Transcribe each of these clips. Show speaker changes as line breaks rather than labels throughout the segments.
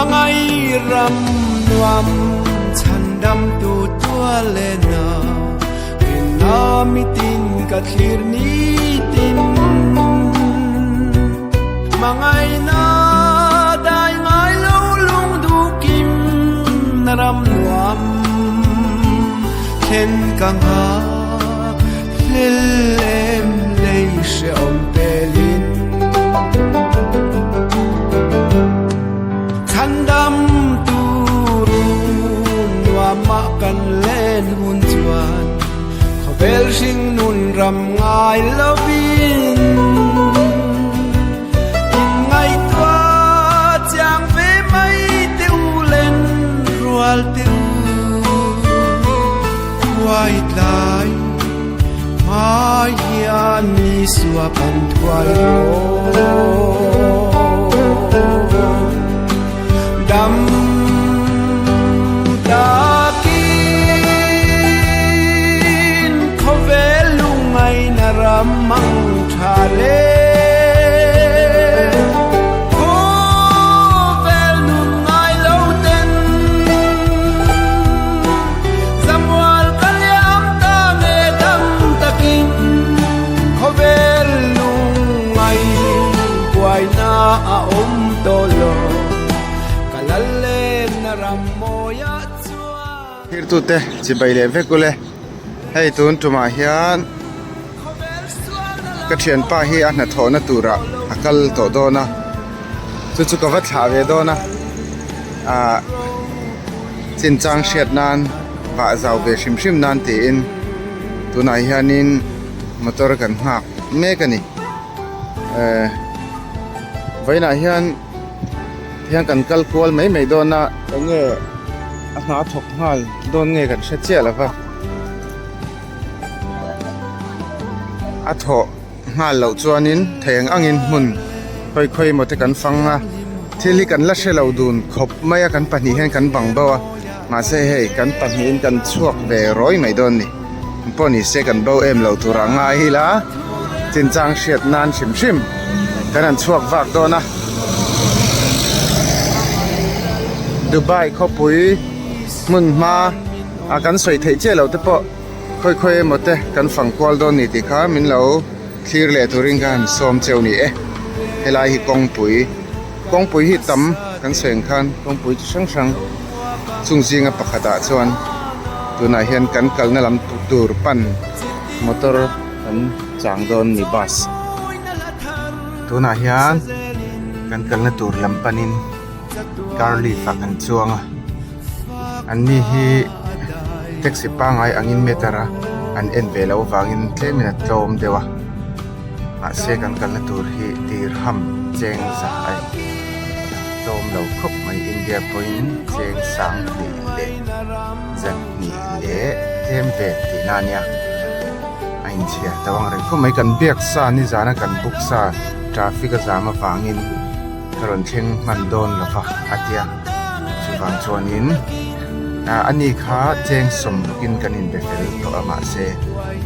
Mangai ram nuam chhandam tu tual le na rinna mitin ka thlir nitin Mangai na dai ngai lo lung du kim na ram nuam thlen ka nghak hlel em lei hrehawm pelin Chhandam turun nuamah kan len hun chuan khawvel hring nun ram ngai lovin in ngaihtuah chiang ve mai te u len rual te u khuai tlai hmai hian mi sua kan thuai dawn dam takin khawvel lungngaihna ram mang tha le khawvel nun ngai lo ten Zamual ka liam ta nge dam takin khawvel lungngai buaina a awm tawh lo ka lal lenna ram mawiah chuan.
Thirtute chibai leh vek ule hei tun tumah hian ka thianpa hi a hnathawhna turah a kal tawh dawn a chu chu ka va thlah ve dawn a ahh. Chinchang hriat nan vah zau ve hrim hrim nan tiin tunah hianin motor kan nghak mek a ni ehh vawiinah hian hian kan kal kual mai mai dawn a eng nge a hna thawk nghal dawn nge kan hre chiah lo va a thawh. Nghal loh chuanin thei ang angin hmun khawi khawi emaw te kan fang a, thil hi kan la hre lo dun khawp mai a kan pahnih hian kan bang bo a, mahse hei kan pahnihin kan chhuak ve rawi mai dawn ni, pawh ni se kan bo em lo tur a ngai ila chinchang hriat nan hrim hrim kan han chhuak vak dawn a, Dubai khawpui hmun hma a kan sawi theih chiah loh te pawh. Khawi khawi emaw te kan fang kual dawn ni tih kha min lo thlir leh turin ka han sawm cheu ni e. Helai hi kawngpui, kawngpui hi tam kan sawi ang khan kawngpui chi hrang hrang chung zinga pakhatah chuan tunah hian kan kalna lam tur pan motor kan chang dawn ni bus. Tunah hian kan kalna tur lam panin car lift ah kan chuang a. An ni hi taxi pangngai angin meter a an en ve loh avangin tlemin a tlawm deuh a mahse kan kalna tur hi dirham cheng za a ni tlawm lo khawp mai India pawhin cheng sang hnih leh zahnih leh tlem vel tihna a nia a inchhiar tho ang reng khawp mai kan biak sa nizana kan book sa traffic a zam avangin. Ka rawn thleng hman dawn lo va a ti a, chuvang chuanin ani kha cheng sawm rukin kan inbe fel tawh a mahse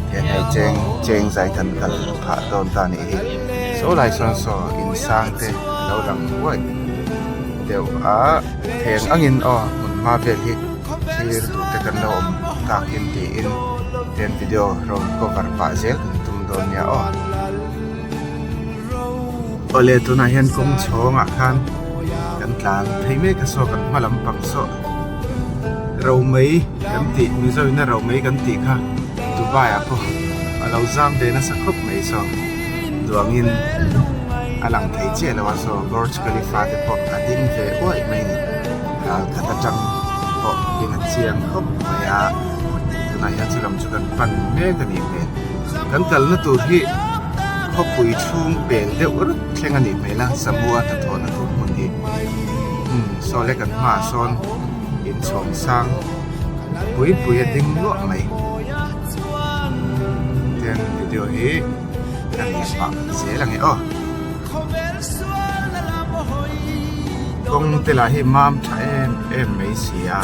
tihian hei cheng cheng zai kan kal phah dawn ta a nih hi saw lai sawn saw insang te a lo lang uaih deuh a theng angin aw hmun hma vel hi thlir duh te kan lo awm takin tiin tihian video rawn cover pah zel kan tum dawn nia aw. Awle tunah hian kawng chhawngah khan kan tlan phei mek a saw kan hma lampang saw romei kan tih mizo ina romei kan tih kha Dubai ah pawh a lo zam ve nasa khawp mai saw duangin a lang thei chiah lo a saw Burj Khalifa te pawh a ding ve uaih mai a ni ral khat atang pawh in a chiang khawp mai a tunah hian chu lam chu kan pan mek a nih hmel kan kalna tur hi. Khawpui chhung pel deuh rat thleng a nih hmel a, Samua hnathawhna tur hmun hi umm saw le kan hmaah sawn inchhawng sang pui pui a ding luah mai ten video hi ka ni pah zel ang e aw kawng te lah hi mam tha em em mai si a.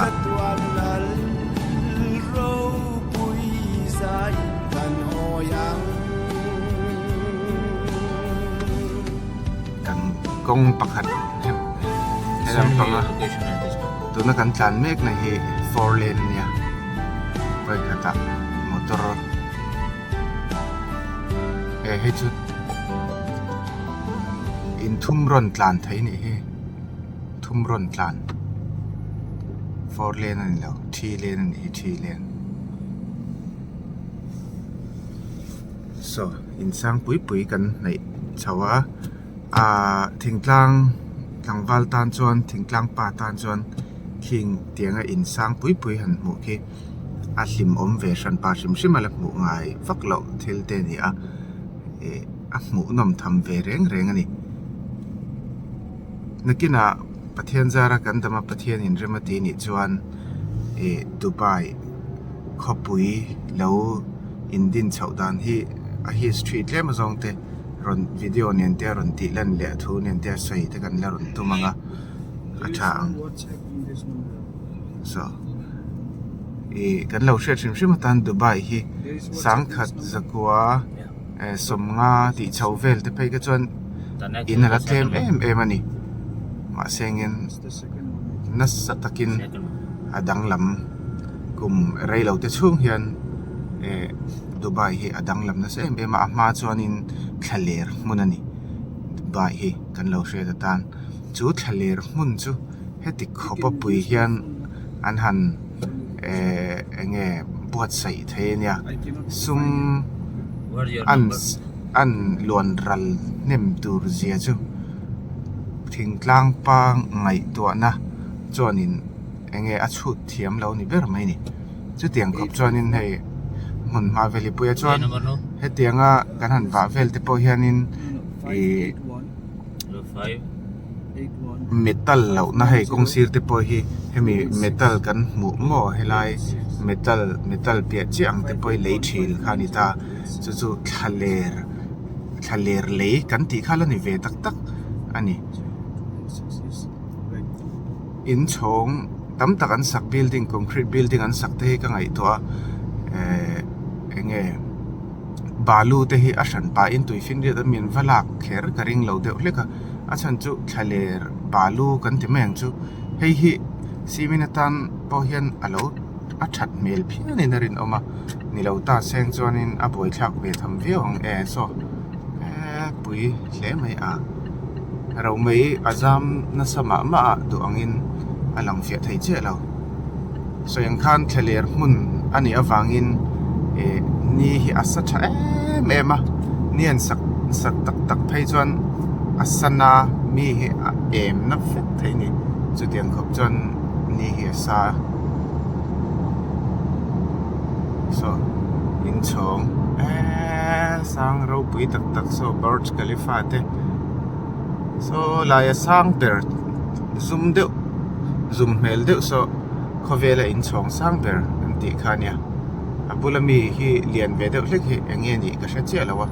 Kan kawng pakhat lampanga tuna kan tlan mek na hi four lane a nia vawikhatah motor eh hei chu inthum rawn tlan thei a nih hi thum rawn tlan four lane a ni lo three lane a nih hi three lane. Saw insang pui pui kan hnaih chho a ahh thingtlang tlangval tan chuan thingtlang pa tan chuan khing tianga insang pui pui han hmuh khi a hlimawm ve hran pa hrim hrim a la hmuh ngai vak loh thil te a ni a ih a hmuhnawm tham ve reng reng a ni nakinah Pathian zara kan dam a Pathian in rem a tih nih chuan ih Dubai khawpui lo indin chhoh dan hi a history tlem azawng te rawn video nen te a rawn tih lan leh a thu nen te a sawi te kan la rawn tum ang a a tha ang saw ih kan lo hriat hrim hrim atan Dubai hi sangkhat zakua eh sawmnga tih chho vel te phei kha chuan in a la tlem em em a ni mahse engin nasa takin a danglam. Kum rei lo te chhung hian eh Dubai hi a danglam nasa em em a a hma chuanin thlaler hmun a ni Dubai hi kan lo hriat atan chu thlaler hmun chu heti khawp a pui hian an han eh eng nge buatsaih thei a nia sum an an luan ral hnem tur zia chu thingtlang pa ngaihtuahna chuanin. Eng nge a chhut thiam lo ni ber mai ni. Chutiang khawp chuanin hei hmun hma vel hi puia chuan hetianga kan han vah vel te pawh hianin ihh metal lohna hei kawng sir te pawh hi hemi metal kan hmuh maw helai metal metal piah chiah ang te pawh hi lei thil kha a ni ta chu chu thlaler thlaler lei kan tih kha la ni ve tak tak a ni. Inchhawng tam tak an sak building concrete building an sak te hi ka ngaihtuah a ehh eng nge balu te hi a hran pahin tui finriat a min va lak kher ka ring lo deuh hlek a a chhan chu thlaler balu kan ti mai ang chu hei hi cement atan pawh hian a lo a that hmel phian in a rinawm a ni lo ta seng chuanin a buaithlak ve tham viau ang e saw eee pui hle mai a. Romei a zam nasa mah mah a duh angin a lang fiah thei chiah lo. Sawi ang khan thlaler hmun a nih avangin ih ni hi a sa tha em em a, ni an sak sak tak tak phei chuan a sana mi hi a em na vek thei a ni. Chutiang khawp chuan ni hi a sa a. Saw inchhawng eeee sang ropui tak tak saw Burj Khalifa te saw laia sang ber zum deuh zum hmel deuh saw khawvela inchhawng sang ber an tih kha a nia a bula mi hi lian ve deuh hlek hi eng nge nih ka hre chiah lo a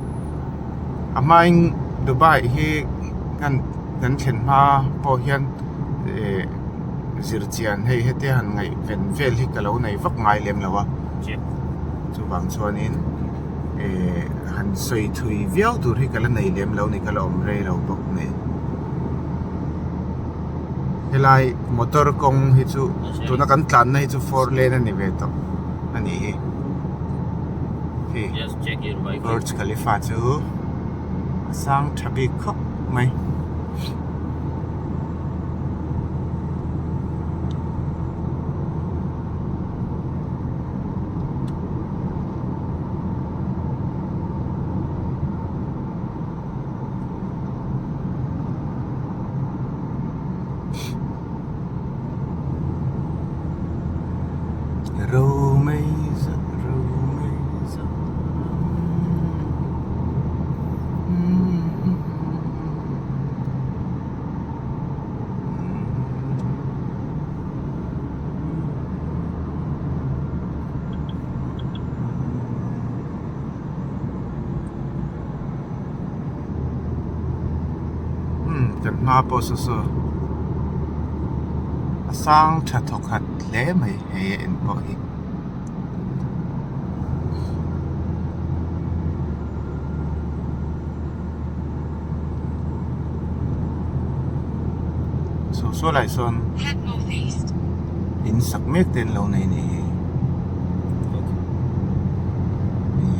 a hmain Dubai hi kan kan thlen hma pawh hian ehh. Zir chian hei hetia han ngaih ven vel hi ka lo nei vak ngai lem lo a chuvang chuanin eh han sawi thui viau tur hi ka la nei lem lo ni ka la awm rei lo bawk nen helai motor kawng hi chu tuna kan tlanna hi chu four lane a ni ve tawh a nih hi hei Burj Khalifa chu a sang tha bik khawp mai. Umm kan hma pawh saw saw a sang tha thawkhat hle mai hei a en pawh hi. Saw Saw lai sawn in sak mek te an lo nei ni hi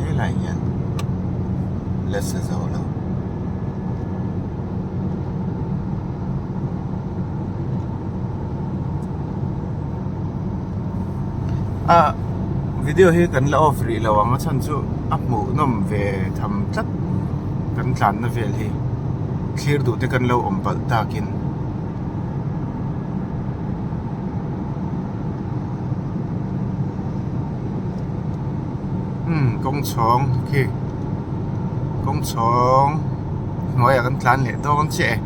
helai hian la sa zo lo. A video hi kan la off rih lo ang a chhan chu a hmuh nawm ve tham tlat kan tlanna vel hi thlir duh te kan lo awm palh takin. Umm kawng chhawng khi kawng chhawng hnuaiah kan tlan leh dawn chiah e.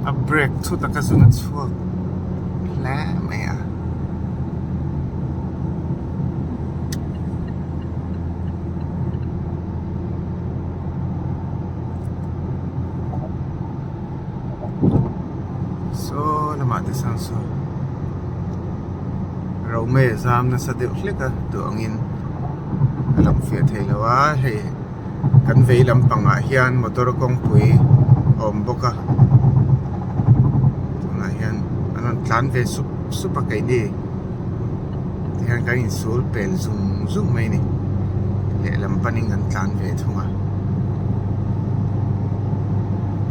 A brake thu taka zun a chhuak hle mai a. Saw lamah te chuan saw Romei a zam nasa deuh hlek a duh angin a lang fiah thei lo a hei kan vei lampangah hian motor kawngpui a awm bawk a tunah hian an rawn tlan ve sup sup a keini tihian kan insul pel zung zung mai a ni lehlam panin kan tlan ve thung a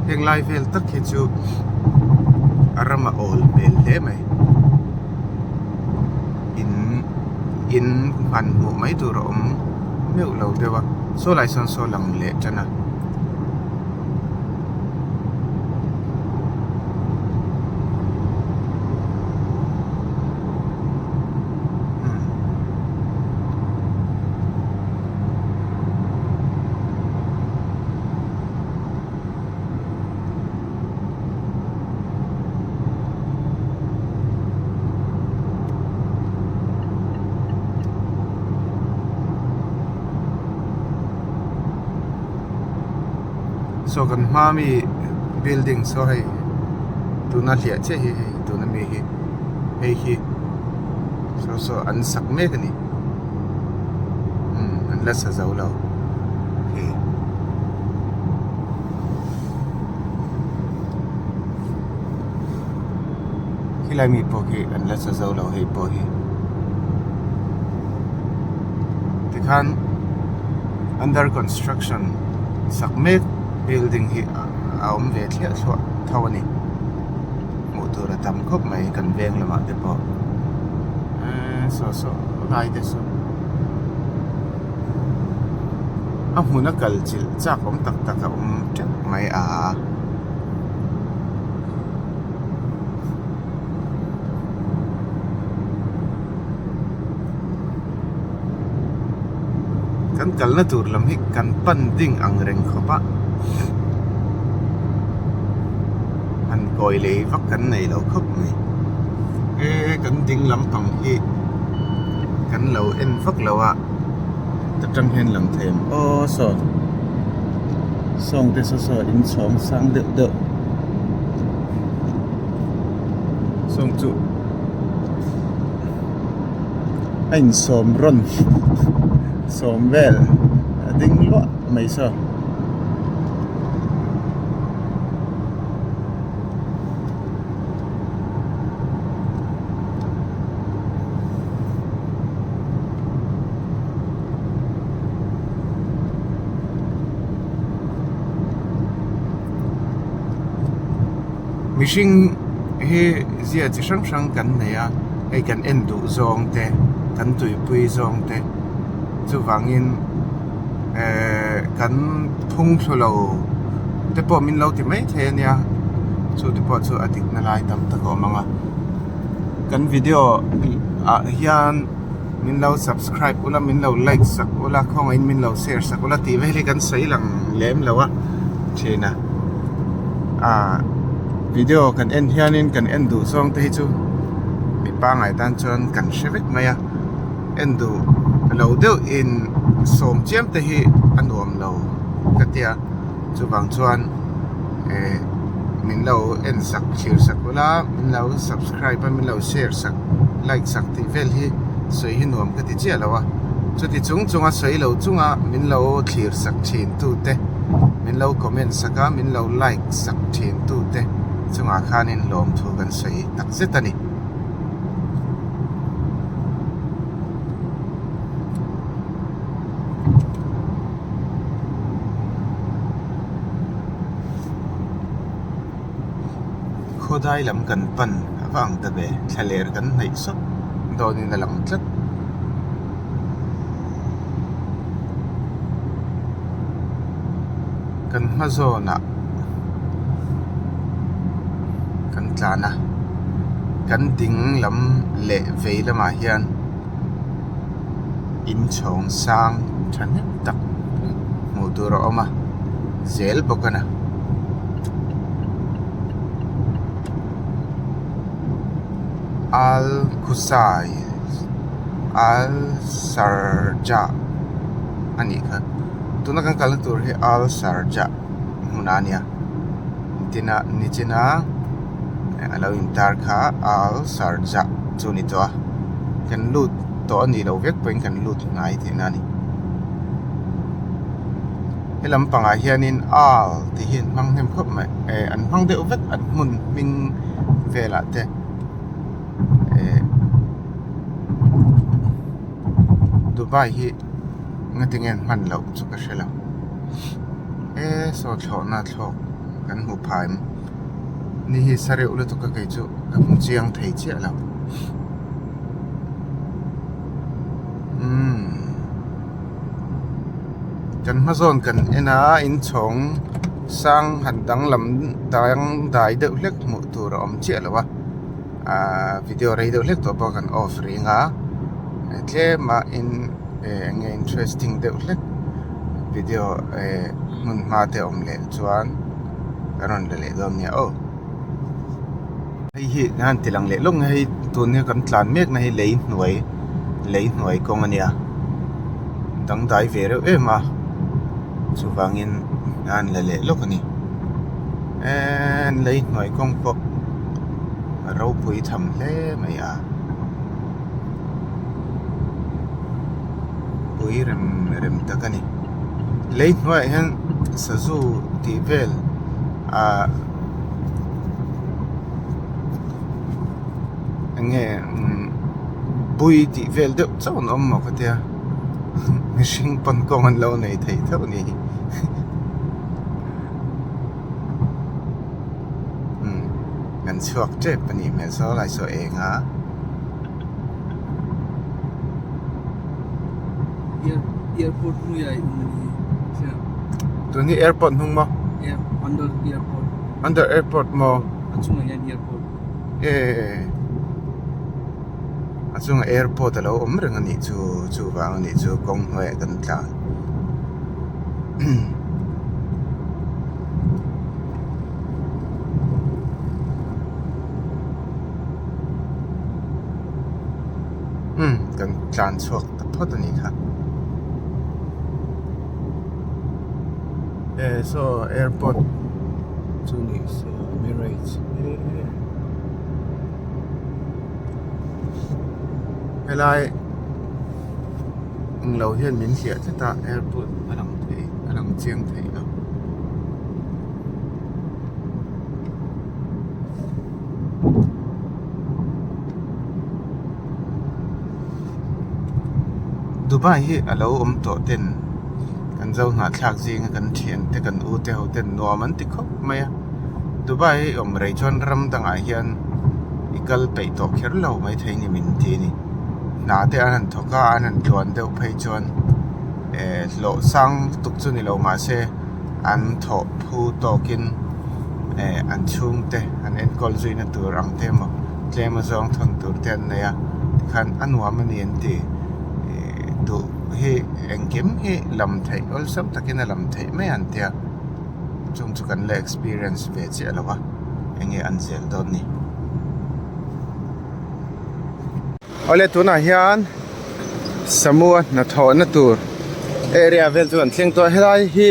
heng lai vel tak hi chu a ram a awl hmel hle mai in in hman hmuh mai tur a awm meuh lo deuh a saw lai sawn saw lang leh tan a. Saw kan hma mi building saw hei tuna hliah chiah hi hei tuna mi hi hei hi saw saw an sak mek a ni umm an la sa zo lo hei. Khilai mi pawh khi an la sa zo lo hei pawh hi tikhan under construction sak mek building hi a awm ve thliah thluah tho a ni hmuh tur a tam khawp mai kan veng lamah te pawh eee saw saw lai te saw a hmun a kal chilh chak awm tak tak a awm teuh mai a. Kan kalna tur lam hi kan pan ding ang reng khawp a han kawi lei vak kan nei lo khawp mai e kan ding lampang hi kan lo en vak lo a ta tang hian lang thei ang aw saw sawng te saw saw in chhawng sang deuh deuh sawng chu a insawm rawn sawm vel a ding luah mai saw. Mihring hi zia chi hrang hrang kan nei a hei kan en duh zawng te kan tuipui zawng te chuvangin ehh kan phung thlu lo te pawh min lo ti mai thei a nia chu te pawh chu a dik na lai tam tak a awm ang a kan video ah hian min lo subscribe ula min lo like sak ula khawngaihin min lo share sak ula tih vel hi kan sawi lang lem lo a thin a ah video kan en hianin kan en duh zawng te hi chu mi pangngai tan chuan kan hre vek mai a en duh lo deuh in sawm chiam te hi a nuam lo ka tia chuvang chuan eh min lo en sak thlir sak ula min lo subscribe a min lo share sak like sak tih vel hi sawi hi nuam ka ti chiah lo a. Chuti chung chunga sawi lo chunga min lo thlir sak thin tute, min lo comment sak a, min lo like sak thin tute chungah khanin lawmthu kan sawi tak zet a ni. Khawdai lam kan pan a va ang ta ve, thlaler kan hnaih sawp dawnin a lang tlat. Kan hma zawnah kan tlan a, kan ding lam leh vei lamah hian inchhawng sang thahnem tak hmuh tur a awm a, zel bawk a na. Al Qusai Al Sharjah a nih kha tuna kan kalna tur hi Al Sharjah hmun a nia tina nichina a lo intar kha Al Sharjah chu a ni tawh a kan lut tawh a nih loh vek pawhin kan lut hnai tihna a ni. He lampangah hianin al tih hi an hmang hnem khawp mai eh an hmang deuh vek an hmun hming velah te eh Dubai hi ngatinge an hman loh chu ka hre lo e saw thlawhna thlawk kan hmu phah em ni hi sa reuh lutuk a kei chu ka hmu chiang thei chiah lo umm. Kan hma zawn kan en a inchhawng sang han danglam dangdai deuh hlek hmuh tur a awm chiah lo a ahh video rei deuh hlek tawh pawh kan off reng a tlem a in eh eng nge interesting deuh hlek video eh hmun hma te a awm leh chuan ka rawn la leh dawn nia aw. Hei hi a han ti lang leh lawk mai hei tun hi kan tlan mek na hi lei hnuai lei hnuai kawng a nia dangdai ve reuh em a chuvangin a han la leh lawk a ni eee lei hnuai kawng pawh a ropui tham hle mai a pui rem rem tak a ni lei hnuaiah hian sazu tih vel ahh. Eng nge bui tih vel deuh chauh an awm maw ka tia mihring pawn kawng an lo nei thei theuh a ni hi umm kan chhuak tep a nih hmel saw lai saw eng a.
Airport hnuaiah i awm a ni hi.
Tun hi airport hnung maw?
Under airport.
Under airport maw?
A chungah hian airport.
Eh a chungah airport a lo awm reng a nih chu chuvang a nih chu kawng hnuaiah kan tlan. Umm kan tlan chhuak ta phawt a nih kha eh saw airport chu ni se Emirates helai englo hian min hliah tlat a airport a lang thei a lang chiang thei lo. Dubai hi a lo awm tawh ten kan zo hnahthlak zinga kan thian te kan u te ho ten nuam an ti khawp mai a Dubai hi awm rei chuan ram dangah hian i kal peih tawh kher lo maithei ni min ti a ni hna te an han thawk a an han tluan deuh phei chuan eh hlawh sang lutuk chu ni lo mahse an thawh phu tawkin eh an chhungte an enkawl zuina tur ang te emaw tlem a zawng thawn tur te an nei a tikhan a nuam a ni an ti ih duh hi engkim hi lam theih awlsam takin a lam theih mai an tia chung chu kan la experience ve chiah lo a enge an zel dawn ni. Awle tunah hian Samua hnathawhna tur area vel chu kan thleng tawh a helai hi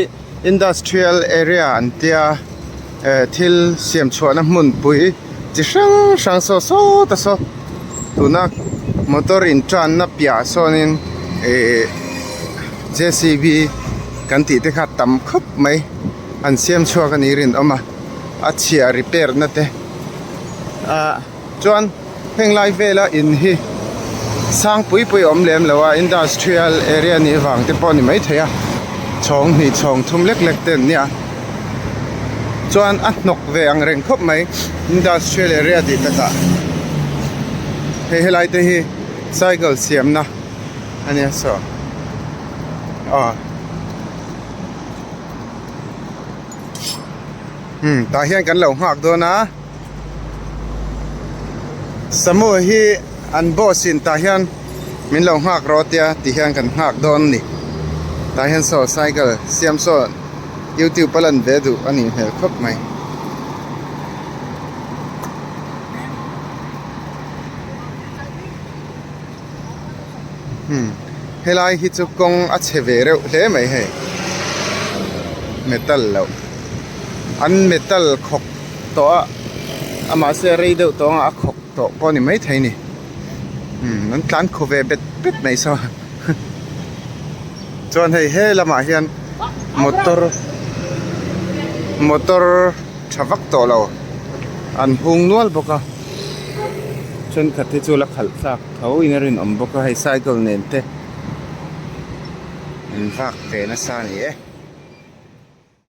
industrial area an tia eh thil siam chhuahna hmunpui chi hrang hrang saw sawt a saw tuna motor in tanna piah sawnin. Ihh JCB kan tih te kha tam khawp mai an siam chhuak a nih rinawm a a chhia repair na te ah chuan heng lai vela in hi sang pui pui a awm lem lo a industrial area nih vang te pawh a ni maithei a chhawng hnih chhawng thum lek lek te an nia chuan a hnawk ve ang reng khawp mai industrial area tih takah hei helai te hi. Cycle siamna a nia saw aw umm tah hian kan lo nghak dawn a samu hi an boss in tah hian min lo nghak rawh tia ti hian kan nghak dawn a ni tah hian saw cycle siam saw youtube a lan ve duh a nih hmel khawp mai. Hmm helai hi chu kawng a chhe ve reuh hle mai hei metal loh an metal khawk tawh a a mahse rei deuh tawh ang a a khawk tawh pawh a ni maithei a ni hmm an tlan khaw ve bet bet mai saw chuan hei he lamah hian motor motor tha vak tawh lo an hung nual bawk a thenkhat hi chu la khalh thlak tho in a rinawm bawk a hei cycle nen te an vak ve nasa a ni e.